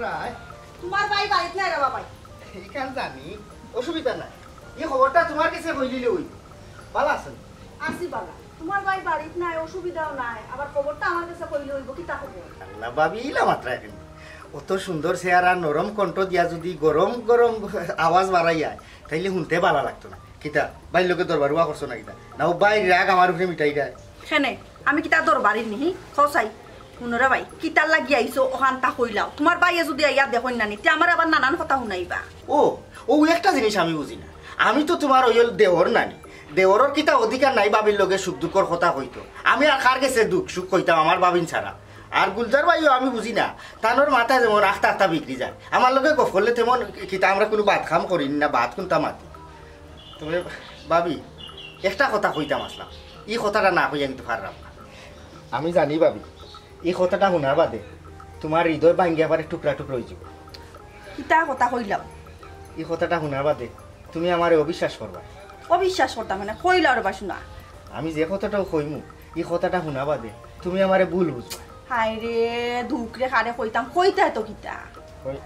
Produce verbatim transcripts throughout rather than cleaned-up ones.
রায়, তুমার ভাই বাড়িত নাই রে বাবাই। ইখান জানি, অসুবিধা নাই। ই খবরটা তুমার গেছে কইলিলে অইবো। ভালা আছো? আছি ভালা। তুমার ভাই বাড়িত নাই, অসুবিধাও নাই, আবার খবরটা আমার গেছে কইলে অইবো, কিতা খবর? আল্লাহ, ভাবি, ইলা মাতরায় কেনে? অত সুন্দর চেহারা, নরম কণ্ঠ দিয়া যুদি গরম গরম আওয়াজ বাড়াইয়া, তাইলে হুনতে ভালা লাগতো না। কিতা, ভাইর লগে দরবারুয়া করছো না কিতা? না, অউ ভাইর রাগ আমার উপরে মিটাইরায়। কেনে, আমি কিতা দরবারি নি? কও চাই। হুনো রে ভাই, কিতার লাগি আইছো, অখানতা কইলাও। তুমার ভাইয়ে যুদি আইয়া দেখইন না নি, তে আমারে আবার নানান কথা হুনাইবা। ও, অউ একটা জিনিস আমি বুঝি না। আমি তো তুমার অইল দেওর নানি। দেওরর কিতা অধিকার নাই ভাবির লগে সুখ দুঃখর কথা কইতো? আমি আর কার গেছে দুঃখ সুখ কইতাম আমার ভাবিন ছাড়া? আর গুলজার ভাইও আমি বুঝি না, তানর মাথা যেমন আখতা আখতা বিগড়ি যায়। আমার লগে গফ করলে তেমন কিতা, আমরা কুনু বাদ কাম করি না, বাদ কুনতা মাতি। তবে ভাবি, একটা কথা কইতাম আছলাম, ই কথাটা না কইয়া কিন্তু পাররাম না। আমি জানি ভাবি, ই কথাটা হুনার বাদে তুমার হৃদয় ভাঙ্গিয়া পারে টুকরা টুকরা অইযিবো। কিতা কথা কইলাও? ই কথাটা হুনার বাদে তুমি আমারে অবিশ্বাস করবায়। অবিশ্বাস করতাম মানে? কইলাও রে বা হুনা। আমি যে কথাটাউ কইমু, ই কথাটা হুনা বাদে তুমি আমারে ভুল বুঝবায়। হায় রে, দুখ রে, কারে কইতাম, কইতায় তো কিতা? কই,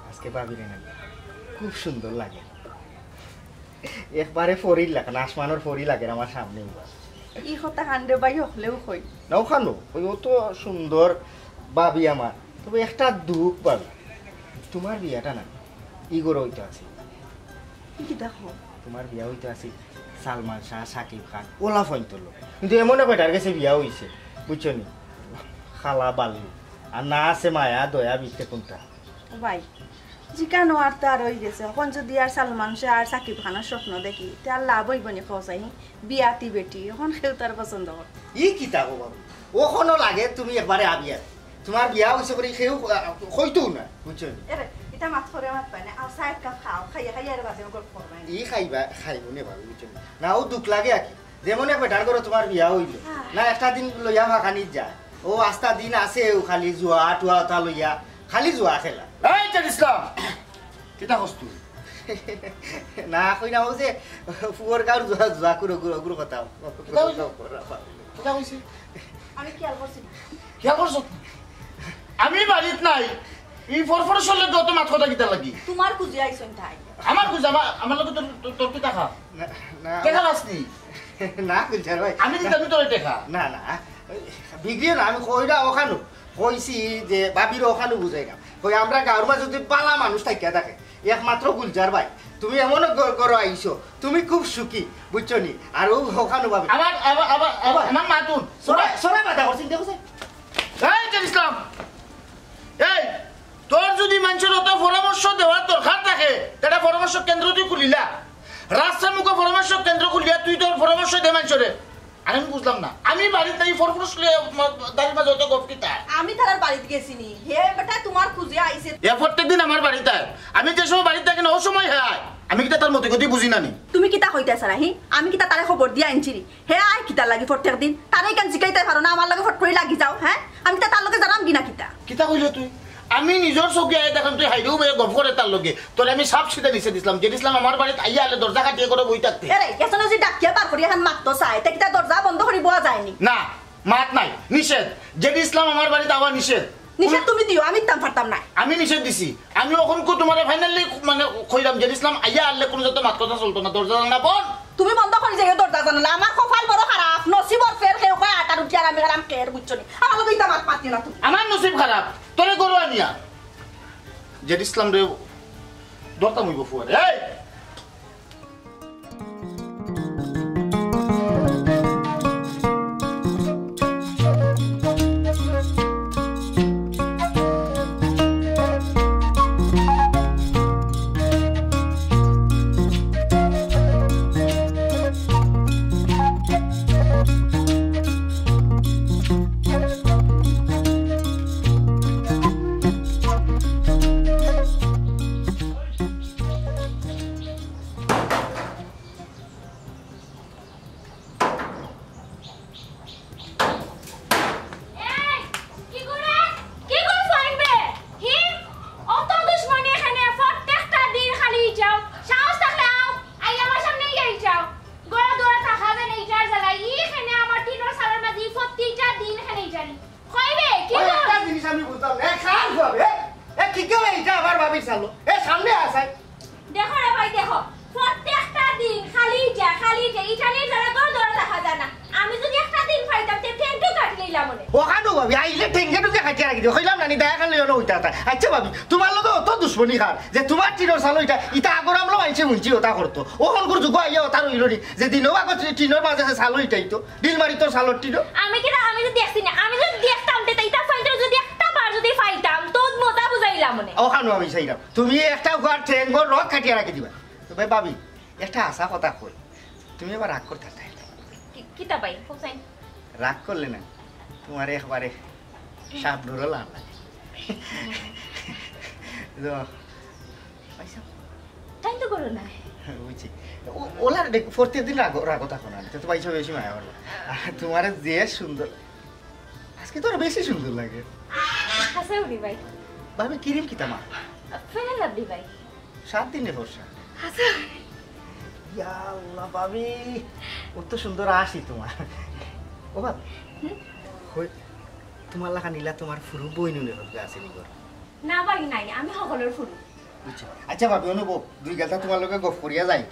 আজকে ভাবিরে না, খুব সুন্দর লাগে। একবারে পরীর লাখান, আসমানর পরী লাগের আমার সামনে উবা। ই কথাখান রে ভাই হকলেও কইন। না, অখানউ, অউ অত সুন্দর ভাবি আমার। তবে একটা দুখ ভাবি, তুমার বিয়াটা না, ই ঘরো অইতো আছিল। ই কিতা কও? তুমার বিয়া অইতো আছিল সালমান শাহ, শাকিব খান, অলা ফইন্তর লগে। কিন্তু এমন এক বেটার গেছে বিয়া অইছে, বুঝছো নি? কালা বালু। আর না আছে মায়া, দয়া, ভিত্তে কুনতা। ও ভাই, জিকানো আর তো আর অই গেছে। অখন যুদি আর সালমান শাহ আর শাকিব খানর স্বপ্ন দেখি, তে আর লাভ অইবো নি কও চাই? বিয়াতি বেটি, অখন কেউ তার পছন্দ করে। ই কিতা কও বাবু? অখনও লাগে তুমি একবারে আবিয়া। তুমার বিয়া অইছে করি কেউ, আহ, কইতোউ না, বুঝছো নি? এরে, ইতা মাত করে মাত পায় না। আও, চা এক কাপ খাও, খাইয়া খাইয়া এর বাদে গল্প করবায়। ই খাইবা, খাইমু নে বাবু, বুঝছো নি? না, অউ দুখ লাগে আর কি। যেমন এক বেটার ঘরো তুমার বিয়া অইলো, হ্যাঁ। না একটা দিন লইয়া ভাখানিত যায়, অউ আস্তা দিন আছে, অউ খালি জুয়া টুয়া অতা লইয়া, খালি জুয়া খেলা। এই জেড ইসলাম, কিতা কস তুই? না, কই না, অউ যে ফুয়ার গাঁওর জুয়া, জুয়া কুরো, কুরো, কুরো কথা। কিতা কইছে? কিতা কইছে? আমি খেয়াল করছি না। খেয়াল করছো? আমি বাড়িত নাই। ই ফরফরশর লগে অত মাত কথা কিতার লাগি? তুমার খুঁজে আইছইন তাই। আমার খুঁজে, আমার, আমার লগে তোর, তোর, তোর কিতা খা? না, না। টেকা লাস নি? না, গুলজার ভাই। আমি দিতাম তোরে টেকা। না, না। বিগড়িও না, আমি কইরা অখানউ। কইছি যে ভাবিরে অখানউ বুঝাইরাম। কই আমরা গাঁওর মাঝে যুদি ভালা মানুষ থাকিয়া থাকে, একমাত্র গুলজার ভাই। তুমি এমন ঘ-, ঘরো আইছো, তুমি খুব সুখী, বুঝছো নি? আর অউ অখানউ ভাবি। আমার, আমার, আমার, আমার, আমার মাতুন। সরাই, সরাই মাথা করছি, দেখো স্যার। এই জেড ইসলাম, এই, তোর যুদি মানষর অত পরামর্শ দেওয়ার দরকার থাকে, তে একটা পরামর্শ কেন্দ্র তুই খুলিলা। রাস্তার মুখো পরামর্শ কেন্দ্র খুলিয়া তুই তোর পরামর্শ দে মানষরে। আর আমি বুঝলাম না, আমি বাড়িত নাই, ফরফরশ লইয়া দাড়ির মাঝে অত গপ কিতা? আমি তারার বাড়িত গেছি নি, হে বেটা তুমার খুঁজে আইছে। এ প্রত্যেক দিন আমার বাড়িত আয়, আমি যে সময় বাড়িত থাকি না, অউ সময় হে আয়। আমি কিতা তার মতি গতি বুঝি না নি? তুমি কিতা কইতায় চাও, হি? আমি কিতা তারে খবর দিয়া আনছি নি? হে আয় কিতার লাগি প্রত্যেক দিন? তারে ইখান জিকাইতায় পারো না, আমার লগে ফট করি লাগি যাও, হ্যাঁ? আমি কিতা তার লগে যারাম গি না কিতা? কিতা কইলে তুই? আমি নিজর চউখে আইয়া দেখলাম তুই হাইরেউ বইয়া গপ করে তার লগে। তোরে আমি সাফ সিধা নিষেধ দিছলাম, জেড ইসলাম আমার বাড়িত আইয়া হারলে দরজা কাটিয়া করে বই থাকতে। এরে, এখানো যে ডাকিয়া বার করি এখান মাততো চায়, তে কিতা দরজা বন্ধ করি বওয়া যায়নি? না, মাত নাই, নিষেধ। জেড ইসলাম আমার বাড়িত আওয়া নিষেধ। নিষেধ তুমি দিও, আমি দিতাম পারতাম না। আমি নিষেধ দিছি। আমি অখনকু তুমারে finally মানে কইরাম, জেড ইসলাম আইয়া হারলে কুনু জাতর মাত কথা চলতো না, দরজা জানালা বন্ধ। তুমি বন্ধ করি যাইও দরজা জানালা। আমার কপাল বড় খারাপ, নসিবর ফের কেউ কয় আটা রুটি আর আমি খাইরাম খের, বুঝছো নি? আমার লগে ইতা মাত মাতিও না তুমি। আমার নসিব খারাপ, তোরে ঘরো আনিয়া। জেড ইসলামরে ধরতাম অইবো ফুয়ারে। এই! এই, কি করে? কি করে ফাইন বে? হি? অত দুশমনি এখানে, প্রত্যেকটা দিন খালি যাও। সাহস থাকলে আও, আই আমার সামনে এই যাও। গলা দৌড়া থাকা যায় না, ইটার জ্বালা। ই এখানে আমার টিনর সালের মাঝে ই প্রতিটা দিন এখানে এই জানি। কইবে, কি ওই করে? একটা জিনিস আমি বুঝলাম না, এ কার ফুয়া বে? ঠিক আছে, ইটা আমার ভাবির শালো। এ, সামনে আয়। দেখো রে ভাই, দেখো, প্রত্যেকটা দিন খালি ইটা, খালি ইটা, ইটা নিয়া যারা ঘর ধরে দেখা যায় না। আমি যদি একটা দিন পাইতাম, তে ঠেংটো কাটি লইলাম অনে। অখানো ভাবি, আইলে ঠেংটো কাটিয়া রাখি দিও। কইলাম না নি, দায় খান লইও না অইতা অতা। আচ্ছা ভাবি, তুমার লগে অত দুশমনি কার যে তুমার টিনর শালো ইটা, ইটা আগর আমলো মানষে হুনছি অতা করতো। অখনকুর যুগ আইয়া অতা রইলো নি, যে দিনও আগত টিনর মাঝে শালো ইটাইতো। ডিল মারি তোর শালর টিনো। আমি কিতা, আমি তো দেখছি না, আমি যদি দেখতাম, তে ইটা ফাইটার যদি একটা বার যদি পাইতাম, তো মজা বুঝাইলাম অনে। অখানো আমি চাইরাম, তুমি একটা উগার ঠেংগর রক কাটিয়া রাখি দিবা। তো ভাই ভাবি, একটা হাছা কথা কই, তুমি আবার রাগ করতায় না। কি-, কিতা ভাই, কোথায়? রাগ করলে না, তুমার একবারে সাপ ডরও লাল লাগে। তো, পয়সা তাই তো করো না। বুঝছি। ও-, ওলা দেখ, প্রত্যেক দিন রাগ, রাগ থাকো না। তো ভাই সব বেশি মায়া করো। আর তুমারে যে সুন্দর, আজকে তো আরো বেশি সুন্দর লাগে। হাছাউ নি ভাই। ভাবি, ক্রিম কিতা মাখো? ফেয়ার লাভলি ভাই। সাত দিনে ফর্সা। হাছাউ। ইয়া আল্লাহ, ভাবি, অত সুন্দর হাসি তুমার। ও ভাবি, হুম? কই, তুমার লাখান ইলা তুমার ফুরু বইন অনে আছে নি ঘরো? না ভাই, নাই, আমি হকলর ফুরু। বুঝছি। আচ্ছা ভাবি, অনুভব, দুই গালতা তুমার লগে গফ করিয়া যাই।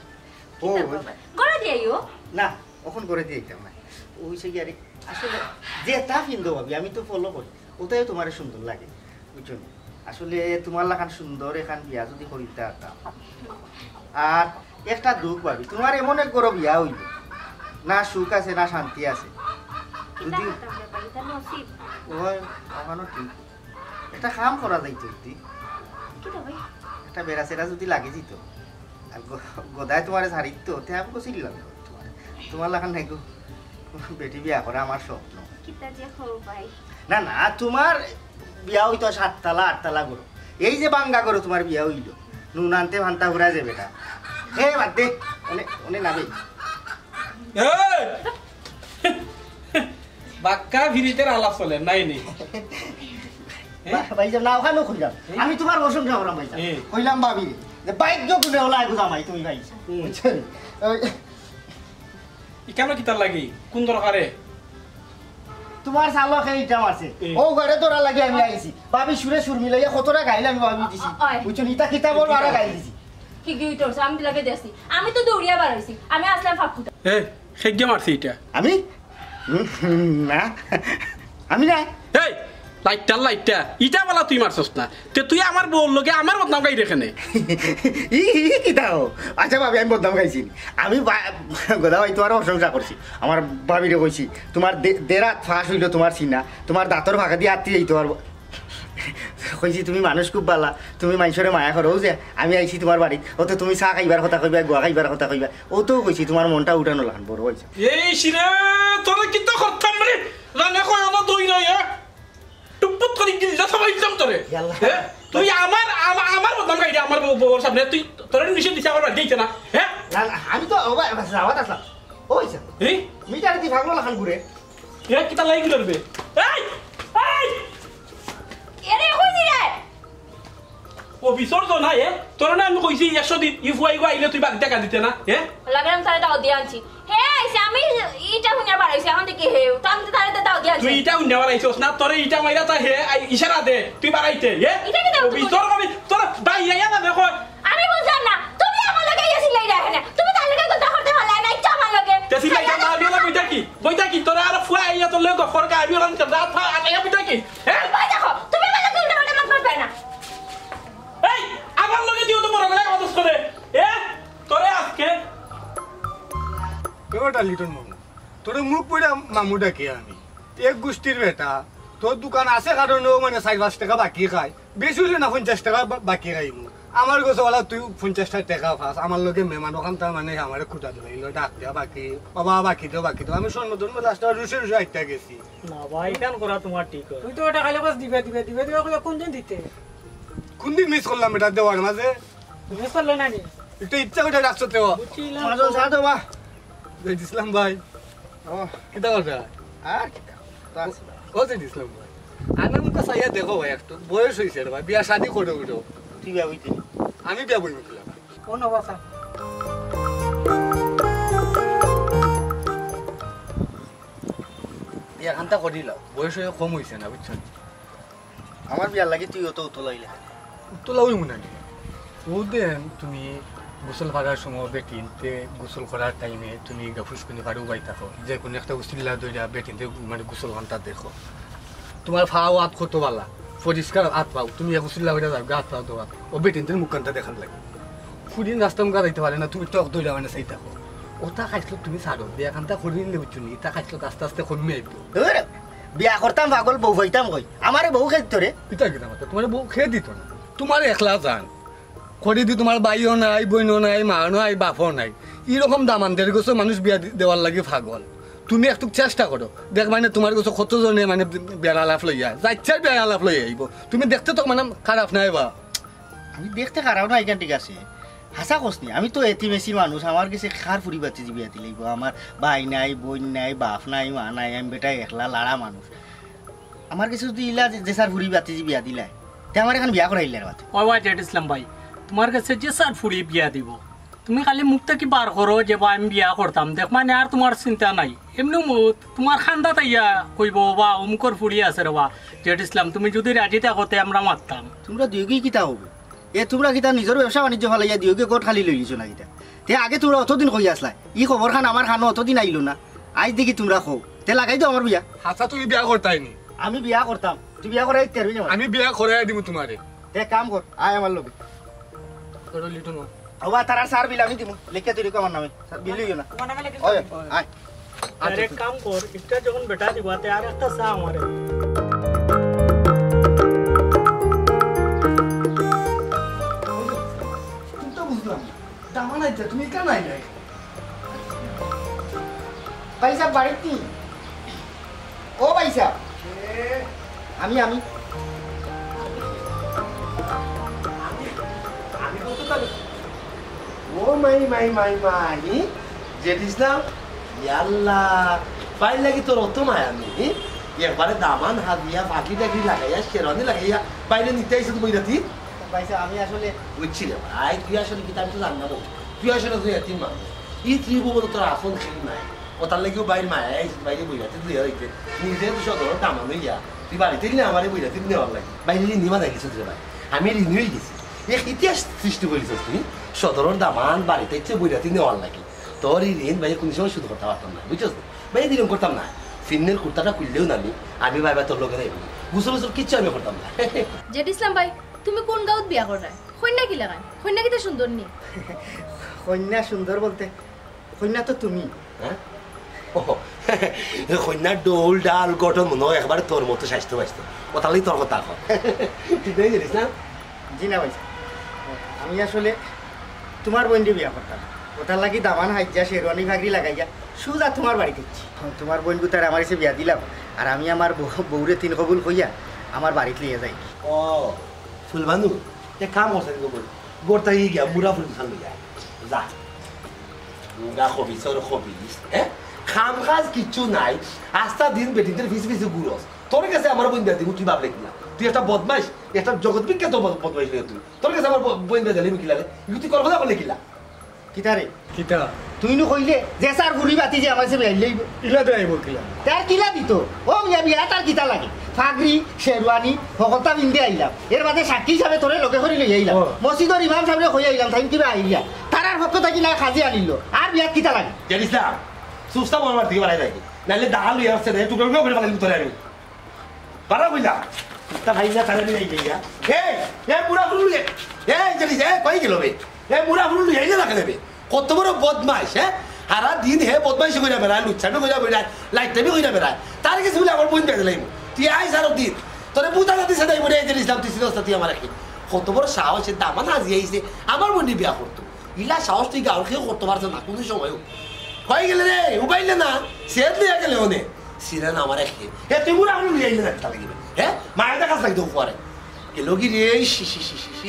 ও, কিতা বাবা? ঘরো দিয়া আইও। না, অখন ঘরো দিয়া আইতাম না। অউ অইছে কি আরে, আসলে যেতা ফিন্দো ভাবি, আমি তো ফলো করি। অতায়ও তুমারে সুন্দর লাগে। বুঝছো নি? আসলে তুমার লাখান সুন্দর একখান বিয়া যদি করিতা পারতাম। আর একটা দুখ ভাবি, তুমার এমন এক ঘরো বিয়া অইলো, না সুখ আছে, না শান্তি আছে। কিতা যদি করতাম রে ভাই, ইটা নসিব। অয়, অখানও ঠিক। একটা কাম করা যাইতো যদি। কিতা ভাই? একটা বেড়া-চেড়া যদি লাগি যিত, আর গ-, গদায় তুমারে ছাড়ি দিত, তে আমি কইছিলাম তুমারে। তুমার লাখান নাইগো বেটি বিয়া করা আমার স্বপ্ন। কিতা যে কও ভাই। না, না, তুমার বিয়া অইতো সাততলা, আটতলা ঘরো। এই যে ভাঙ্গা ঘরো তুমার বিয়া অইলো, নুন আনতে ফান্তা ফুরায় যে বেটা। এ, বাদ দে, অনে, অনে না বে। এই! বাক্কা ফিরিতের আলাপ চলে, নাই নি? বা-, ভাইজান, না, অখানও কইলাম। হুম? আমি তুমার প্রশংসা করাম, ভাইজান। হুম। কইলাম ভাবি, যে ভাগ্য গুণে ওলা এগু জামাই তুমি, ভাই। হুম। বুঝছো নি? ওই ইখানো কিতার লাগি? কুন দরকারে? তুমার শালো কে ইটা মারছে। হুম। অউ ঘরে ধরার লাগি আমি আইছি। ভাবি সুরে সুর মিলাইয়া কতটা গাইল আমি ভাবি দিছি। অ-, অয়। বুঝছো নি? ইটা কিতা বলবো, আরো গাইল দিছি। কি কি ইটা অইছে? আমি তো লাগে দেখছি। আমি তো দৌড়িয়া বারইছি। আমি আছলাম ফাঁকুটা। এ, কে গিয়া মারছে ইটা? আমি? উম, না, আমি না। এই, লাইটটা, লাইটটা, ইটা বালা তুই মারছস না। তে তুই আমার বউর লগে আমার বদনাম গাইরে কেনে? ই, ই, কিতা ও? আচ্ছা ভাবি, আমি বদনাম গাইছি নি? আমি বা-, গদা ভাই তুমার প্রশংসা করছি। আমার ভাবিরে কইছি, তুমার দে-, দেড় আত ফাঁস অইলো তুমার সিনা, তুমার দাঁতর ফাঁকেদি আত্তি যাইতো পারবো। কইছি, "তুমি মানুষ খুব বালা, তুমি মানষরে মায়া করো, অউ যে আমি আইছি তুমার বাড়িত, অউ তো তুমি চা খাইবার কথা কইবা, গুয়া খাইবার কথা কইবা, অউ তো কইছি তুমার মনটা উঠানো লাখান বড় অইছে।" এই শিরে, তোরে কিতা করতাম রে? রানে কয় আমার দই নাই, হ্যাঁ? টুপুত করি গিল্লা সবাই দিতাম তোরে। ইয়াল্লা। হ্যাঁ? তুই আমার, আমা-, আমার বদনাম গাইরে আমার বউ, বউর সামনে, তুই, তোরে নিষেধ দিছে আমার বাড়িত আইতে না, হ্যাঁ? না, না, আমি তো, ও ভাই, যাওয়াত আছলাম। অইছে। এই? মিটারে দি ফাগলো লাখান ঘুরে। এ, কিতা লাগি গেল রে? এই! এই! এরে, কই দিরে? অফিসর তো না, এ? তোরে না আমি কইছি একশো দিন, ই ফুয়াইগু আইলে তুই বাড়িত টেকা দিতে না, এ? লাগলাম তারে দাও দিয়া আনছি। হে আইছে, আমি ইটা হুনিয়া বাড়াইছি, অখন দেখি হে, তো আমি তো তারে দাও দিয়া আনছি। তুই ইটা হুনিয়া বাড়াইছস না, তোরে ইটা মাইরা তা হে, আই, ইশারা দে, তুই বাড়াইতে, এ? ইটা কিতা? অফিসর কবি, তোর বাইরে আইয়া না দেখো, আমি বুঝলাম না, তুমি আমার লগে ইয়া চিল্লাইরা কেনে? তুমি তার লগে কথা করতে পারলায় না, ইচ্ছা আমার লগে। তে চিল্লাইতাম না, আমি ওলা বই থাকি, বই থাকি, তোরা আর ফুয়া আইয়া তোর লগে গফর কা, আমি ওলা নিতাম, রাত হয়, আইয়া বই থাকি, হ্যাঁ? বই দেখো, তুমি আমার লগে উল্টা পাল্টা মাত মারবে না। এই, আমার লগে দিও তো বড় বেলায় কথা করে, এ? তোরে আজকে। এ বেটা লিটন মামু, তোরে মুখ পুড়া মামু ডাকি আমি। এক গুষ্টির বেটা, তোর দোকান আছে কারণেও মানে চাইর পাঁচ টেকা বাকি খাই, বেশি অইলে না পঞ্চাশ টেকা বা-, বাকি খাইমু। আমার গেছে ওলা তুই পঞ্চাশটা টেকা পাস, আমার লগে মেহমান অখান তার মানে আমারে খুদা দিলাইলো, ডাক দিয়া বাকি, বাবা বাকি দেও, বাকি দেও। আমি স্বর্ণ ধর্ম লাস্টে রুশে রুশে আইতা গেছি। না ভাই, ইখান করা তুমার ঠিক অয়। তুই তো ইটা খালি কস দিবে, দিবে, দিবে, দিবে, কইয়া কোন দিন দিতে? কোন দিন মিস করলাম ইটা দেওয়ার মাঝে? মিস করলে না নি? একটু ইচ্ছা করে ডাকছো তো। বুঝছিলাম। মাজন সাথ হবা। জয় ইসলাম ভাই। ও। কিতা কথা? আর কিতা? তো আছে না। ও জয় ইসলাম ভাই। আনামুখা চাইয়া দেখো ভাই একটু। বয়স অইছে রে ভাই। বিয়া শাদি করে উঠো। তুই বিয়া বইতে? আমি বিয়া বইমু কিলা। কোন অবস্থা? বিয়া খান্তা করিলাও। বয়স অইয়া কম অইছে না, বুঝছো নি? আমার বিয়ার লাগি তুই অত উতলাইলে। তোলা ওই মনে হয়। ও দেন তুমি গোসল করার সময় বেটিনতে গোসল করার টাইমে তুমি গা ফুসকুনি ফাড়ু বাই থাকো, যে কোনো একটা উসিল্লা দইরা বেটিনতে মানে গোসল খান্তা দেখো। তোমার ফাও আত কত বালা, পরিষ্কার আত পাও, তুমি এক উসিল্লা হইয়া যাও, গা আত পাও ধোয়া, ও বেটিনতে মুখখান্তা দেখার লাগে। ফুরিন রাস্তা মুখা যাইতে পারে না, তুমি টক দইরা মানে সেই থাকো। ওটা খাইছিল তুমি ছাড়ো, বিয়া খান্তা করি নিলে বুঝছো নি, তা খাইছিল আস্তে আস্তে কমে আইবো। ধুর, বিয়া করতাম পাগল, বউ পাইতাম কই? আমারে বউ খেয়ে দিত রে। ইতা কিতা মাতো? তোমার বউ খেয়ে দিত না, তোমার একলা জান। করি দি তোমার ভাইও নাই, বইনও নাই, মাও নাই, বাপও নাই। এরকম দামানদের গেছে মানুষ বিয়া দি-, দেওয়ার লাগি পাগল। তুমি একটু চেষ্টা করো, দেখবায় না তোমার গেছে কত জনে মানে বেড়া লাফ লইয়া, যাইচ্ছার বেড়া লাফ লইয়া আইবো। তুমি দেখতে তো মানে খারাপ নাই বা। আমি দেখতে খারাপ না, এখান ঠিক আছে। হাছা কস নি, আমি তো এতিমেসি মানুষ, আমার গেছে কার ফুরি বাতিজি বিয়া দিলাইবো? আমার ভাই নাই, বইন নাই, বাপ নাই, মা নাই, আমি বেটা একলা লাড়া মানুষ। আমার গেছে যদি ইলা যে, যে সার ফুরি বাতিজি বিয়া দিলায়, তে আমার এখন বিয়া করাইলে আর বাতে। ওই, ওই, জেড ইসলাম ভাই, তোমার গেছে যে সার ফুরি বিয়া দিবো, তুমি খালি মুখ থাকি বার করো যে বা আমি বিয়া করতাম, দেখবায় নে আর তোমার চিন্তা নাই। এমনেউ মত, তোমার খান্দাত আইয়া কইবো, "বা অমুকর ফুরি আছে রে বা, জেড ইসলাম, তুমি যদি রাজি থাকো তে আমরা মাততাম।" তোমরা দুইগি কিতা হবে? এ তোমরা কিতা নিজর ব্যবসা বাণিজ্য ফালাইয়া দিও গিয়া গোট খালি লই গেছো না কিতা? তে আগে তোমরা অতদিন কই আসলা? ই খবর খান আমার খানো অতদিন আইলো না। আইজ দেখি তোমরা কও। তে লাগাই দাও আমার বিয়া। হাছা তুমি বিয়া করতায় নি? আমি বিয়া করতাম। তুই বিয়া করাই দিতে পারবি না? আমি বিয়া করাই দিমু তোমারে। তে কাম কর, আয় আমার লগে। ওটা লিটন। ওবা, তারার সার বিল আমি দিমু। লেখিয়া তুই আমার নামে। সার বিল লইও না। তোমার নামে লেখে ওই, দিমু। আয়। আচ্ছা, আরে তুই কাম কর, ইটা যখন বেটা দিবা, তে আর একটা চা আমারে। তুমি তো বুঝলাম না। দামান আইছে, তুমি কেন আইলে? ভাই সাহেব, বাড়িত নি? ও ভাই সাহেব। কে? আমি, আমি। আমি? আমি বলতে পারি? ও মাই, মাই, মাই, মাই। জেড ইসলাম? ইয়াল্লা। ভাইর লাগি তোর অত মায়া নি, হি? একবারে দামান হাদিয়া, ফাগড়ি টাগড়ি লাগাইয়া, শেরওয়ানি লাগাইয়া, বাইরে নিতে আইছে তো বইরাতি? ভাই সাহেব, আমি আসলে বুঝছি রে ভাই, তুই আসলে কিতা আমি তো জানি না বউ। তুই আসলে তুই এতিম মানুষ। ই ত্রিভুবন তোর আপন কেউ নাই। ও তার লাগিও বাইর মায়া আইছে, বাইরে বইরাতি তুই হইতে। নিজে তো সদর দামান হইয়া। তুই বাড়িত আইলে আমারে বইরাতি নেওয়ার লাগি। বাইরে ঋণী বানাই গেছিস রে ভাই। আমি ঋণী হয়ে গেছি। এক ইতিহাস সৃষ্টি করিস তুই। সদরর দামান বাড়িত আইছে বইরাতি নেওয়ার লাগি। তোর ই ঋণ ভাই কোনো সময় শোধ করতে পারতাম না, বুঝছস? ভাই দিলাম করতাম না। ফিন্নের কুর্তাটা খুললেও না আমি, আমি ভাই ভাই তোর লগে যাইব। গোসল গোসল কিচ্ছু আমি করতাম না। জেড ইসলাম ভাই, তুমি কোন গাঁওত বিয়া কররায়? কইন্যা কি লাগান? কইন্যা কিতা সুন্দর নি? কইন্যা সুন্দর বলতে, কইন্যা তো তুমি। হ্যাঁ? ও, কইন্যার ডৌল ডাল গঠন মনে হয় একবারে তোর মতো স্বাস্থ্য বাস্থ্য। ও তাহলেই তোর কথা কর। ঠিক নাই জানিস না? জি না ভাই সাহেব, আমি আসলে তোমার বইনরে বিয়া করতাম। ওটার লাগি দামান হাইজা শেরওয়ানি ফাগড়ি লাগাইয়া সুজা তোমার বাড়িত আইছি। তোমার বইন গুতারে আমার কাছে বিয়া দিলাম, আর আমি আমার বউ-, বউরে তিন কবুল কইয়া আমার বাড়িত লইয়া যাই। ও, ফুলবানু, এক কাম করছে কিন্তু বল, গোরতা গিয়া মুরা ফুল খান লইয়া যা। মুরা খবিস, ওর খবিস, হ্যাঁ? কাম কাজ কিচ্ছু নাই, আস্তা দিন বেটিনদের পিছে পিছে ঘুরস। তোর কাছে আমার বইন বিয়া দিমু, তুই ভাবলে কিলা? তুই একটা বদমাইশ, একটা জগৎ বিখ্যাত বদ-, বদমাইশ লইয়া তুই। তোর কাছে আমার ব-, বইন বিয়া দিলে কিলা রে? ইগু তুই কল্পনা করলে কিলা? কিতা রে? কিতা? তুই নু কইলে যে সার ফুরি বাতিজি আমার কাছে বিয়া দিলে ইলা দে আইব কিলা? তার কিলা দিত? ও মিয়া, বিয়া তার কিতা লাগে? ফাগড়ি, শেরওয়ানি, হকলতা পিন্দে আইলাম। এর বাদে সাক্ষী হিসাবে তোরে লগে করি লই আইলাম। ও। মসজিদর ইমাম সাহেবরে কই আইলাম, তাইন কিবা আইলিয়া। তারার পক্ষ থাকি না কাজী আনিল। আর বিয়াত কিতা লাগে? জেড ইসলাম, সুস্তা বলবার দিকে বাড়াই যাই। নাইলে দাঁড়া লইয়া আসছে না, টুকরো টুকরো করে ফালাই দিমু তোরে আমি। বাড়া কইলা। তা ভাই না, তারা মিলাই গিয়া। এই, এই বুড়া ফুলু রে। এই, জানি, এই, কই গেল বে? এই বুড়া ফুলু লইয়া আইলে না কেন বে? কত বড় বদমাইশ, হ্যাঁ? সারা দিন হে বদমাইশি কইরা বেড়ায়, লুচ্চামি কইরা বেড়ায়, লাইটামি কইরা বেড়ায়। তার কাছে বলে আমার বইন বিয়া দিলাইমু। তুই আইস আরো দিন। তোরে বুঝা যাতে সেটাই বলে, এই যে ইসলাম তুই চিনস না, তুই আমার একই। কত বড় সাহস, সে দামান হাজি আইছে, আমার বইন বিয়া করতো। ইলা সাহস তুই গাঁওর কেউ করতে পারছে না কোনো সময়ও। কই গেলে রে? উবাইলে না? সেত লইয়া গেলে অনে। সিরান আমার এক হে। হে, তুই মুরা ফুলু লইয়া আইলে না, কিতা লাগিবে? হে? মায়ের দেখা চাই তো উপরে। গেল কি রে? এই শি, শি, শি, শি, শি।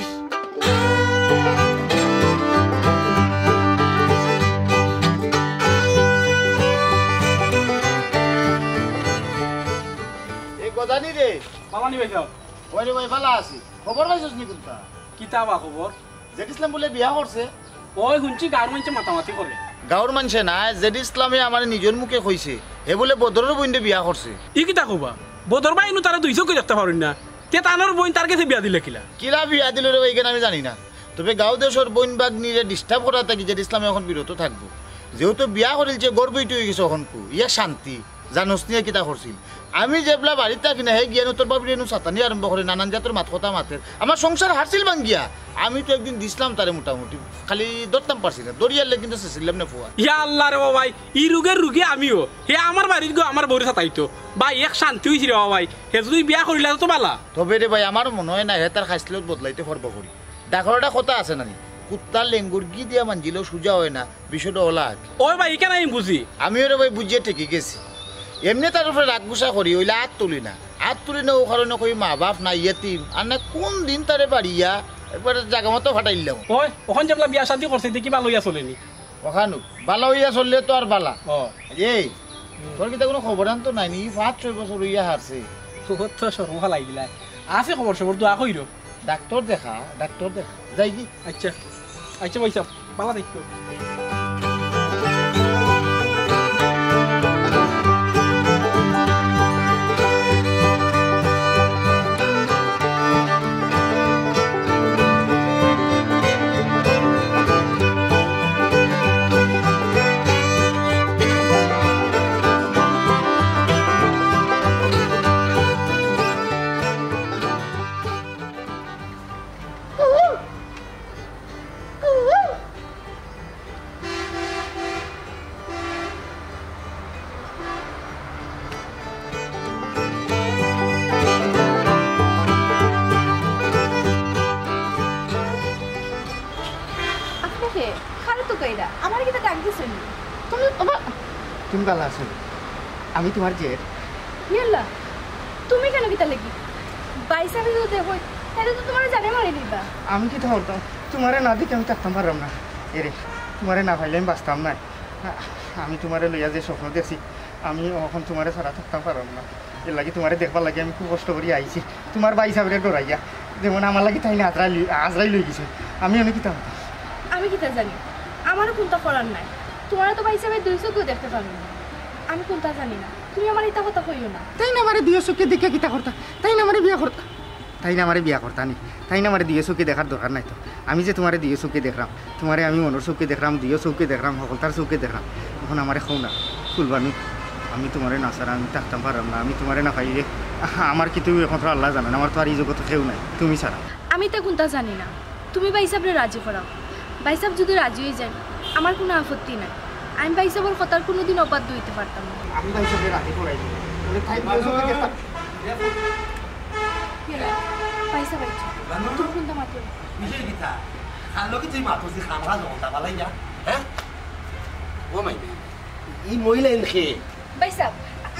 এ গজানি রে। বাবা নি ভাই সাহেব। ওই রে ভাই, ভালা আছি। খবর পাইছস নি কোনটা? কিতা বা খবর? জেড ইসলাম বলে বিয়া করছে। ওই হুনছি গাঁওর মানষে মাতামাতি করে। গাঁওর মানষে না, জেড ইসলামে আমার নিজর মুখে কইছে। হে বলে বদরর বইনরে বিয়া করছে। ই কিতা কবা? বদর ভাই ইনু তারা দুই চোখে দেখতে পারইন না। তে তানর বইন তার গেছে বিয়া দিলে কিলা? কিলা বিয়া দিল রে ভাই, ইখান আমি জানি না। তবে গাঁও দেশর বইন ভাগ্নিরে disturb করা থাকি জেড ইসলামে অখন বিরত থাকবো। যেহেতু বিয়া করিলছে, গর্ভবতী অই গেছে অখনকু, ইয়া শান্তি। জানোস নি কিতা করছিল? আমি যেবলা বাড়িত থাকি না, হে গিয়া নু তোর বাবিরে নু সাতানি আরম্ভ করে, নানান জাতর মাত কথা মাতের। আমার সংসার হারছিল ভাঙ্গিয়া। আমি তো একদিন দিছলাম তারে মোটামুটি, খালি ধরতাম পারছি না, ধরিয়ারলে কিন্তু শেষিলাম না ফুয়া। ইয়া আল্লাহ রে বাবাই, ই রোগের রুগী আমিও। হে আমার বাড়িত গো আমার বউরে সাতাইতো। ভাই, এক শান্তি অইছে রে বাবাই। হে যদি বিয়া করিলা তো বালা। তবে রে ভাই, আমার মনে হয় না হে তার খাইছলত বদলাইতে পারবো করি। ডাকর একটা কথা আছে নানি, কুত্তার লেঙ্গুর ঘি দিয়া মাঞ্জিলেও সুজা হয় না, বিষয়টা ওলা আর কি। ওই ভাই, ইখান আমি বুঝি। আমিও রে ভাই বুঝিয়া ঠেকি গেছি। এমনে তার উপরে রাগ গুসা করি, অইলে আত তুলি না। আত তুলি না, ও কারণে কই মা বাপ নাই, ইয়েতিম। আর না কোন দিন তারে বাড়িয়া একবার জাগা মতো ফাটাইলাম। ওই, অখন যেবলা বিয়া শান্তি করছে, দেখি বালা অইয়া চলেনি। অখানু বালা অইয়া চললে তো আর বালা। ও। এই, তোর কিতা কোনো খবর আনতো নাই নি? পাঁচ ছয় বছর অইয়া হারছে। তোর তো শরম ফালাই দিলাই। আছে খবর সবর, দোয়া কইরো। ডাক্তর দেখা, ডাক্তর দেখা। যাই কি? আচ্ছা, আচ্ছা ভাই সাহেব, বালা দেখতো। আপনি কে? কারে তুকাইরা? আমারে কিতা ডাক দিছইন নি? তুমি, ওবা, তুমি বালা আছো? আমি তুমার জেঠ। ইয়াল্লা, তুমি কেনে কিতা লাগি? ভাইসাবে যদি দেখইন, তাইলে তো তুমারে জানে মারি দিবা। আমি কিতা করতাম? তুমারে না দেখি আমি থাকতাম পাররাম না। এরে, তুমারে না পাইলে আমি বাঁচতাম নায়। আ-, আমি তুমারে লইয়া যে স্বপ্ন দেখছি, আমি অখন তুমারে ছাড়া থাকতাম পাররাম না। এরলাগি তুমারে দেখবার লাগি আমি খুব কষ্ট করি আইছি। তুমার ভাইসাবরে ডরাইয়া, যেমন আমার লাগি তাইন আজরাইল, আজরাইল অইগেছে। আমি অনে কিতা করতাম? আমি কিতা জানি? আমারও কুন্তা করার নাই। তুমারে তো ভাইসাবে দুই চউখেও দেখতে পারইন না। আমি কুন্তা জানি না। তুমি আমারে ইতা কথা কইও না। তাইন আমারে দুই চউখে দেখিয়া কিতা করতা? তাইন আমারে বিয়া করতা? তাইন আমারে বিয়া করতা নি? তাইন আমারে দুই চউখে দেখার দরকার নাই তো। আমি যে তুমারে দুই চউখে দেখরাম, তুমারে আমি মনর চউখে দেখরাম, দুই চউখে দেখরাম, হকলতার চউখে দেখরাম। অখন আমারে কও না, ফুলবানু, আমি তুমারে না ছাড়া আমি থাকতাম পাররাম না। আমি তুমারে না পাইলে আমার কিতা অইবো একমাত্র আল্লায় জানইন। আমার তো আর ই জগতো কেউ নাই, তুমি ছাড়া। আমি ইতা কুন্তা জানি না। তুমি ভাইসাবরে রাজি করাও। ভাইসাব যদি রাজি অইযাইন, আমার কুনু আপত্তি নাই। আমি ভাইসাবর কথার কুনুদিন অবাধ্য অইতে পারতাম না। আমি ভাইসাবরে রাজি করাই দিমু। বলে, তাই ভাইসাবরে দেখতাম। ভাইসাব আইছে। তুমি কুন্তা মাতো না। বিষয় কিতা? কার লগে তুই মাতছিস? খামখা জগতা বালাই না, হ্যাঁ? ও মাই, ই মহিলা ইন কে? ভাইসাব,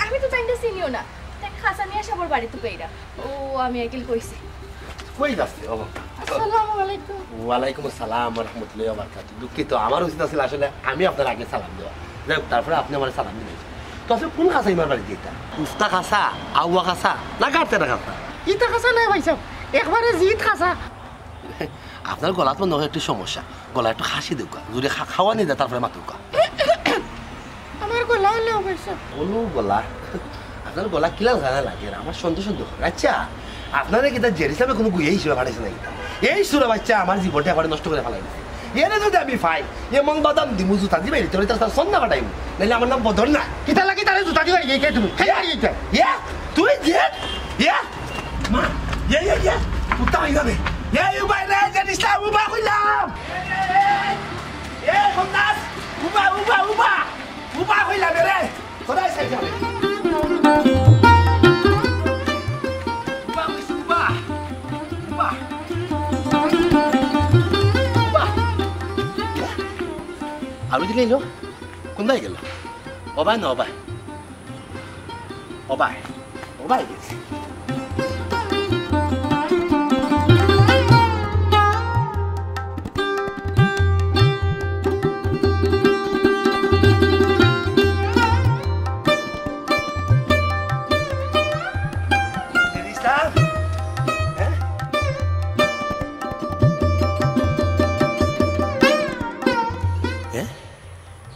আমি তো তাইনরে চিনিও না। তাইন খাসা মিয়া সাবর বাড়িত তুকাইরা। ও, আমি আঙ্কেল কইছি। কই যাচ্ছে? ও। আসসালামু আলাইকুম। ওয়ালাইকুম আসসালাম ওয়া রাহমাতুল্লাহি ওয়া বারাকাতুহু। দুঃখিত, আমার উচিত আছিল আসলে আমি আপনার আগে সালাম দেওয়া। যাই হোক, তারপরে আপনি আমার সালাম দিলেন। তো আসলে কোন খাসা ইমার বাড়ি দিতা? উস্তা খাসা, আউয়া খাসা, না কাটতে না খাসা? ইতা খাসা না ভাইসাব, একবারে জিত খাসা। আপনার গলাত মনে হয় একটু সমস্যা, গলা একটু খাসি দেউক্কা, জুরে খা-, খাওয়া নিয়ে যায়, তারপরে মাতুক্কা। আমার গলা অইলে অইছে। অনু গলা, আপনার গলা কিলা গানা লাগে, আমার সন্দেহ সন্দেহ হয়। আচ্ছা, আপনারে কিতা জেড ইসলামে কুনু গুইয়া হিসাবে পাঠাইছে নাকি? এই সুরা বাচ্চা আমার জীবনটা একবারে নষ্ট করি ফালাই দিছে। এরে যদি আমি পাই, এমন বাদাম দিমু, জুতা দিবাই, তোরে তার সন্ধ্যা পাঠাইমু, নাইলে আমার নাম বদর না। কিতা লাগি তারে জুতা দিবাই, এই কে তুমি? এই, এই, এই কে? ইয়া, তুই জেড? ইয়া, মা, ইয়া, ইয়া, ইয়া, কুত্তা হয়ে যাবে। ইয়া, ইয়া, বাইরে, জেড ইসলাম, উবা কইলাম। এ, এ, এ, এ, খন্দাস, উবা, উবা, উবা, উবা কইলাম রে। তোরা এসে যাবে। উবা কইছি, উবা। উবা। উবা। আমি দিলে এলো? কোন দায় গেল? ও ভাই না, ও ভাই। ও ভাই, ও ভাই গেছে।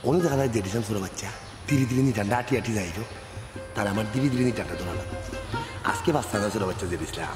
অনে দেখা যায় জেড ইসলাম ছোট বাচ্চা, ধীরে ধীরে নিটান্ডা আটি আটি যাইল। তার আমার ধীরে ধীরে নিটান্ডা ধরা লাগে। আজকে বাচ্চা না ছোট বাচ্চা জেড ইসলাম।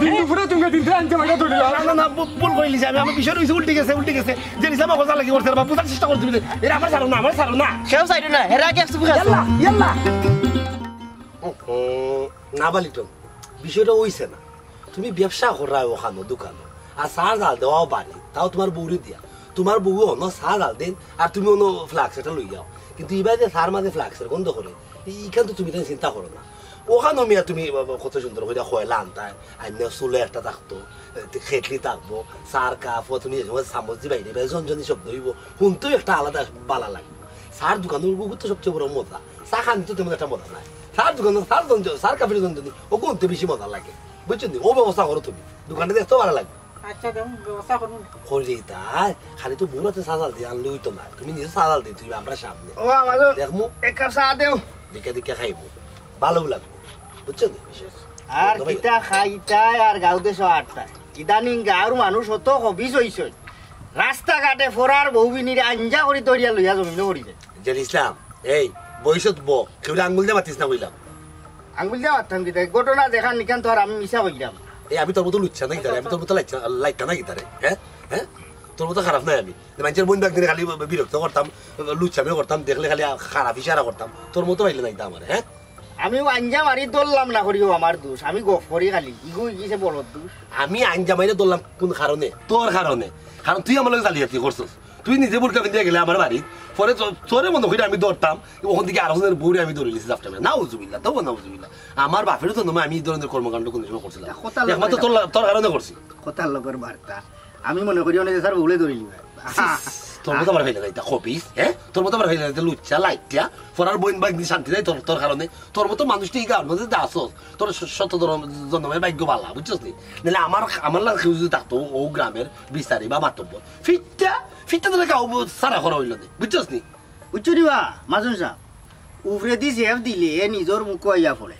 দিন দুপুরে তুমি তিনটা আনতে পারো ধরে না, না, না, ভু-, ভুল করিলিছি আমি। আমার বিষয় হইছে উল্টে গেছে, উল্টে গেছে। যে ইসলাম অবস্থা লাগি করছে, বাবা, বুঝার চেষ্টা করছি। এরা আমার ছাড়ো না, আমার ছাড়ো না। কেউ ছাড়ো না, এরা আগে একটু বুঝাও। ইয়াল্লা, ইয়াল্লা। ও, না বালিটন, বিষয়টা হইছে না। তুমি ব্যবসা করায় ওখানো দোকানো, আর চা জাল দেওয়াও বাড়ি, তাও তোমার বউরে দিয়া। তোমার বউ অনো চা জাল দেন, আর তুমি অনো ফ্লাক্স এটা লই যাও। কিন্তু ইবায় যে চার মাঝে ফ্লাক্সের গন্ধ করে, ই-, ইখান তো তুমি তাই চিন্তা করো না। ওখানো মিয়া তুমি বাবা কত সুন্দর কইরা কয়লা আনতায়, আইনা চুলে একটা থাকতো, এ, খেটলি থাকবো, চার কাপ, তুমি যে সময় চামচ দিবায়, এবায় ঝনঝনি শব্দ হইব, শুনতেও একটা আলাদা বালা লাগবে। চার দোকানের গুগুর তো সবচেয়ে বড় মজা, চা খানি তো তেমন একটা মজা নাই। চার দোকান, চার জন, চার কাপের জন যদি, ও কোনতে বেশি মজা লাগে, বুঝছো নি? ও ব্যবস্থা করো তুমি, দোকানটা দেখতেও ভালো লাগবে। আচ্ছা, দেখুন, ব্যবস্থা করুন। করি তাই, খালি তো বউরাতে চা জাল দিয়ে আনলে হইতো না, তুমি নিজে চা জাল দিয়ে তুই আমরা সামনে। ও বাবা গো, দেখমু। এক কাপ চা দেও। দিকে দিকে খাইবো, ভালো লাগবো, বুঝছো নি? আর কিতা খাইতায় আর গাঁও দেশো আটতায়। ইদানিং গাঁওর মানুষ অত খবিস হইছে, রাস্তাঘাটে ফরার বউবিনির আঞ্জা করি দরিয়া লইয়া জমিনো করি যায়। জের ইসলাম, এই, বইছত ব, কেউরে আঙ্গুল দিয়া মাতিস না কইলাম। আঙ্গুল দিয়া মাততাম কিতা? ঘটনা দেখার নিকান তো আর আমি মিছা কইলাম। এই, আমি তোর মতো লুচ্চা না কিতারে, আমি তোর মতো লাইচ্চা, লাইক্কা না কিতারে, হ্যাঁ? হ্যাঁ? তোর মতো খারাপ নাই আমি। যে মানুষের বইন বাগদিনে খালি বিরক্ত করতাম, লুচ্চামি করতাম, দেখলে খালি খারাপ ইশারা করতাম। তোর মতো পাইলে নাই তো আমার, হ্যাঁ? আমিও আঞ্জা মারি ধরলাম না করিও আমার দোষ, আমি গফ করি খালি, ইগু ইগিছে বড় দোষ। আমি আঞ্জা মারি ধরলাম কোন কারণে? তোর কারণে। কারণ তুই আমার লগে জালিয়াতি করছস। তুই নিজে বুরকা পিন্দিয়া গেলে আমার বাড়িত, পরে তো-, তোরে মনে করি আমি ধরতাম, ওখান থেকে আরো জনের বউরে আমি ধরে নিয়েছি জাফটা মেরে। নাউজুবিল্লাহ, তবু নাউজুবিল্লাহ। আমার বাপেরও তো নমে আমি এই ধরনের কর্মকাণ্ড কোনো সময় করছিলাম না। কথার একমাত্র তোর লা-, তোর কারণে করছি। কথার লগর বার্তা। আমি মনে করি অনেক স্যার বউলে ধরে নিবে। তোর মতো আবার হইলে যাইতা খবিস, হ্যাঁ? তোর মতো আবার হইলে যাইতা লুচ্চা, লাইট্টা। ফরার বইন বাগদি শান্তি নাই তোর, তোর কারণে। তোর মতো মানুষটা এই গাঁওর মধ্যে যে আসস, তোর শ-, শত ধরম-, জন্মের ভাগ্য বালা, বুঝছস নি? নাহলে আমার, আমার লাগে কেউ যদি থাকতো, ও গ্রামের বিচারি বা মাতব্বর, ফিটটা, ফিটটা ধরে কাউ সারা করা হইল নি, বুঝছস নি? বুঝছো নি বা, মাজন সাহেব? উপরেদি জেফ দিলে নিজর মুখো আইয়া পড়ে।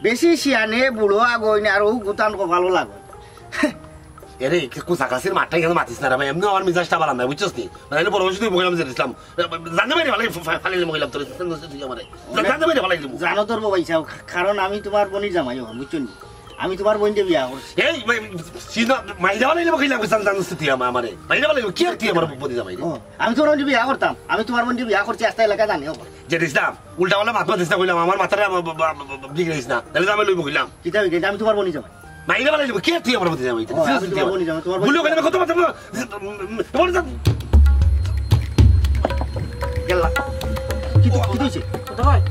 বেশি শিয়ানে বুড়ো আগইন আর ও গুতান কপালো লাগইন। এরে, কি কুচাকাচির মাতটা কেন মাতিস না রে ভাই? এমনিও আমার মিজাজটা ভালা নাই, বুঝছস নি? মানে, এনে বড় বয়সে তুই বকলাম যে ইসলাম। জানতে পারি ভালাই ফা-, ফালাইলে মহিলাম তোর, তুই আমারে। জানতে পারি ভালাই দিব। জানো তোর বাবা ইচ্ছা, কারণ আমি তোমার বনির জামাই হন, বুঝছো নি? আমি তোমার বইনরে বিয়া করছি। এই, ভাই, সিধা মাইরা বানাইলে বকলাম, জান-, জানোস তুই আমা-, আমারে। মাইরা বানাইলে, কি আর তুই আমার বনি জামাই রে? ও, আমি তোমার বইনরে বিয়া করতাম, আমি তোমার বইনরে বিয়া করছি, আস্তা এলাকা জানে হবা। যে ইসলাম, উল্টা পাল্টা মাত মাতিস না কইলাম, আমার মাথারে আবার বা-, বা-, বা-, বা-, বিগড়াইস না। তাহলে তো আমি লইব কইলাম। কিতা বিগড়াইস? আমি তোমার বনি জামাই। মাইরে বানাই দিব, কে তুই আমার বনি জামাই? ও, আমি তোমার বনি জামাই, তোমার বনি বলো কেন জামাই। কত মাথা, বলো জান। গেলা। কি তো, কি তো হইছে? কোথায়?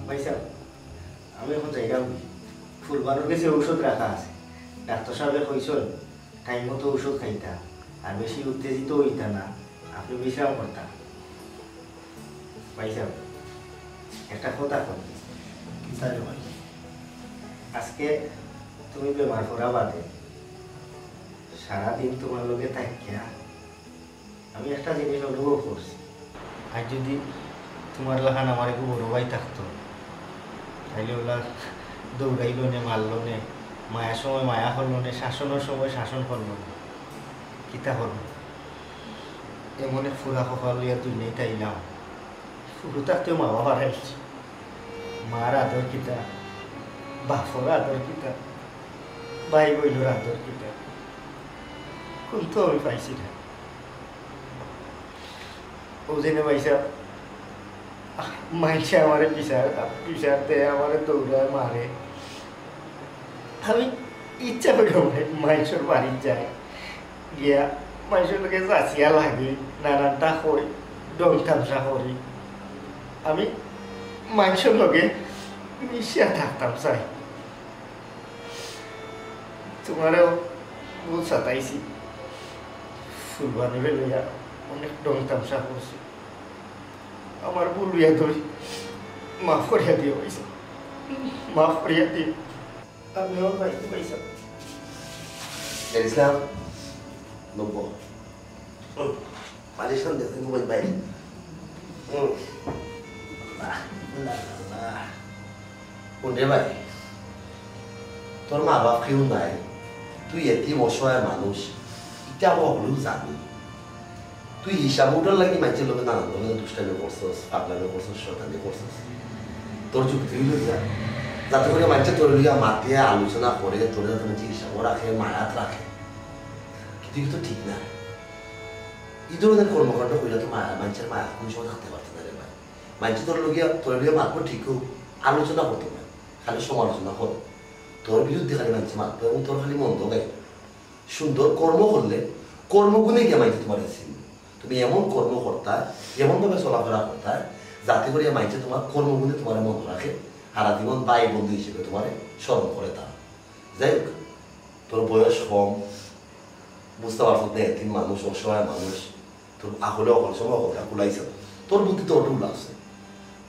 ভাইসাব, আমি এখন যাইরাম। ফুলবানোর গেছে ঔষধ রাখা আছে। ডাক্তার সাহেবে কইছইন, টাইম মতো ঔষধ খাইতা, আর বেশি উত্তেজিত হইতা না, আপনি বিশ্রাম করতা। ভাইসাব, একটা কথা কই। কিতা রে ভাই? আজকে তুমি বেমার পড়া বাদে সারাদিন তোমার লগে থাকিয়া আমি একটা জিনিস অনুভব করছি, আজ যদি তোমার লাখান আমার একটু বড় ভাই থাকতো, তাইলে ওলা দৌড়াইল নে, মারল নে, মায়ার সময় মায়া করল নে, শাসনের সময় শাসন করল নে, কিতা করল? এমন এক ফুরা কপাল লইয়া দুনিয়াত আইলাম। ফুরু থাকতেও মা বাবার আইছি, মার আদর কিতা, বাপর আদর কিতা, ভাই বইনর আদর কিতা, কোন তো আমি পাইছি না। ও জেনে ভাইসাব, মাইনষে আমারে বিচার, বিচার দেয়, আমারে দৌড়ায়, মারে। আমি ইচ্ছা করি মাই-, মাইনষর বাড়িত যাই, গিয়া মাইনষর লগে যাচিয়া লাগি, নানানটা কই, ঢং তামশা করি। আমি মাইনষর লগে মিশিয়া থাকতাম চাই। তোমারেও বহুত সাতাইছি। ফুলবানিরে লইয়া অনেক ঢং তামশা করছি। আমার ভুল অইয়া ধরি, মাফ করিয়া দিও ভাইসাব, মাফ করিয়া দিও। আমি আমার ভাই, ভাইসাব। ইসলাম, নব্য। হুম। পালিশখান দেখতে ঘুমাই ভাই। হুম। আল্লাহ, আল্লাহ, আল্লাহ। কোন রে ভাই? তোর মা বাপ কেউ নাই, তুই এতিম অসহায় মানুষ, ইটা আমরা হলেও জানি। তুই হিসাব উঠার লাগি মাইনষের লগে নানান ধরনের দুষ্টামি করছস, পাগলামি করছস, শয়তানি করছস। তোর যুক্তি অইল গিয়া, যাতে করে মাইনষে তোর লইয়া মাতে, আলোচনা করে, তোর যাতে মাইনষে হিসাবও রাখে, মায়াত রাখে। কিন্তু ইটা তো ঠিক না। এই ধরনের কর্মকাণ্ড কইরা তো মায়া, মাইনষের মায়া কোন সময় থাকতে পারতে না রে ভাই। মাইনষে তোর লগে, তোর লগে মাতবো ঠিকও, আলোচনা করতো না, খালি সমালোচনা করবো। তোর বিরুদ্ধে খালি মাইনষে মাতবো এবং তোর খালি মন্দ গাইবো। সুন্দর কর্ম করলে কর্মগুণে গিয়া মাইনষে তোমারে চিনবো। তুমি এমন কর্ম করতায়, এমনভাবে চলাফেরা করতায়, যাতে করিয়া মাইনষে তোমার কর্মগুণে তোমারে মনে রাখে, সারা জীবন ভাই বন্ধু হিসেবে তোমারে স্মরণ করে তারা। যাই হোক, তোর বয়স কম, বুঝতে পারছস না, এতিম মানুষ, অসহায় মানুষ, তোর আকলে অকল সময় অকলটা কুলাইছে না। তোর বুদ্ধি তো অটুল আছে।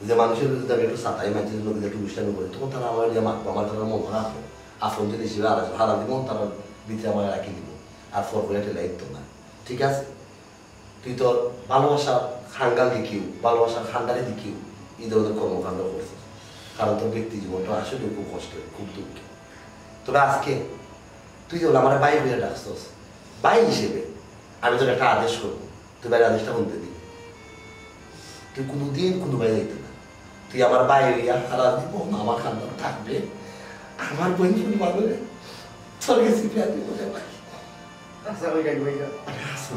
যে মানুষের যদি আমি একটু সাতাই মাইনষের লগে একটু দুষ্টামি করি, তখন তারা আমার নিয়ে মাতবো, আমার তারা মন খারাপ হয়। আপন জন হিসেবে আর সারা জীবন তারা ভিতরে আমার রাখি দিব, আর ফর করে ঠেলাই দিত না। ঠিক আছে, তুই তোর ভালোবাসার খাঙ্গাল দেখিও, ভালোবাসার খান্ডারে দেখিও, এই ধরনের কর্মকাণ্ড করছিস, কারণ তোর ব্যক্তি জীবনটা আসলে খুব কষ্ট, খুব দুঃখ। তবে আজকে তুই যে আমার ভাই হয়ে ডাকছস, ভাই হিসেবে আমি তোর একটা আদেশ করবো, তুই ভাইয়ের আদেশটা শুনতে দিবি। তুই কোনোদিন কোনো ভাই যাইতে না, তুই আমার ভাই হইয়া সারা জীবন আমার খান্দান থাকবে। আমার বইন ফুল বাঁধবে, তোর কাছে বিয়া দিব রে ভাই। আচ্ছা, ওই গাড়ি, ওই গাড়ি। আরে, আসো।